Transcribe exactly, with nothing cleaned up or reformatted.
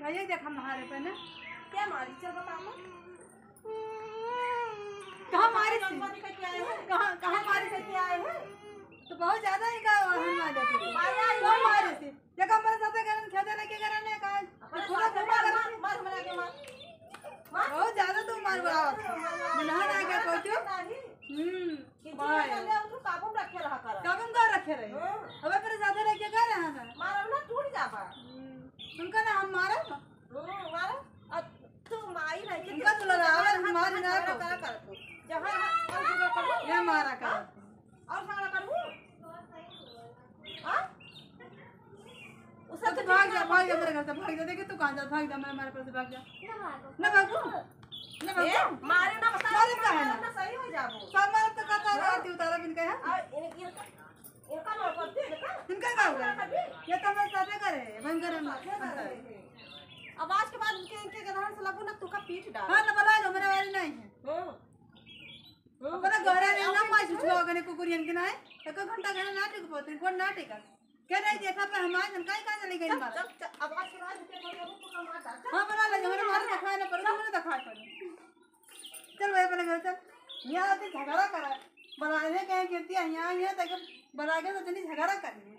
ये देख, हम नहा रहे पहले। क्या मारी? चल बता ना। कहाँ मारी थी? गंगवारी करके आए हैं। कहाँ, कहाँ मारी थी? करके आए हैं। तो बहुत ज्यादा ही का हम मारे थे। मारा ही कौन है। मारे थे? देखो, हमारे साथ करन, खेते लेके करन है, कहाँ? अपने पूरा साथ पूरा मार, करन। मार, मार, हमरा के मार। मार। बहुत ज्यादा तू मार बड़ा। मार, मार, मार। बिना ना के मार, पहुंचो। नहीं। हम्म। खिचड़ी भाई। में ले, उनको काबू में रखे रहा कर। काबू में का रखे रहे? हाँ। अबे मेरे साथ रह के का रहा था? मारब ना, टूट जाबा। हम्म। उनका ना हम मारब। हम्म, मारब। अब तू माई रह के उनका तू तो लड़ावे, झगड़ा मार ना झगड़ा को। करा कर तू। जहाँ और झगड़ा करू। ये मारा कर। हाँ? और झगड़ा करू। हाँ? उसे तो तो भाग जा, ठीक भाग जा ना। मेरे घर से, भाग जा। देखिए तू कहाँ जा, भाग जा, मेरे, मेरे पास से भाग जा। ना भागो। ना भागो। ना भागो। ए, मारे ना बता। मारे का है ना? ना सही हो जाबो। सब मारे तो कहता है, हाँ। आरती उतारा बिन कहे। आ, इन-, इनका, इनका मार कर दे, इनका। इनका का हुआ? इनका कर दे। ये तो हमारे साथ करे, भयंकर है। साथ करे। अब आज के बाद इनके, इनके गदहन से लगू ना, तू का पीट डाल। हाँ, ना बना लो, मेरे वाली नहीं है। हाँ। हाँ, अपना घरे में ना पाँच छुआ गने कुकुरियन के नाय, एक घंटा घरे ना टिक पाते, कोन ना टिका। क्या नहीं देखा पे हमारे जन काई कहाँ चली गई चल, मारा? चल, चल, अब आज के बाद इनके घर में कुकुर मार डाल, चल। हाँ, बना ले, हमारे मारे दिखाए ना पड़े, तुम्हें दिखाए पड़े। चल भाई, अपने घर चल। यहाँ आके झगड़ा करा, बना ले कहीं गिरती है, यहाँ, यहाँ तक बना के तो इतनी झगड़ा करी।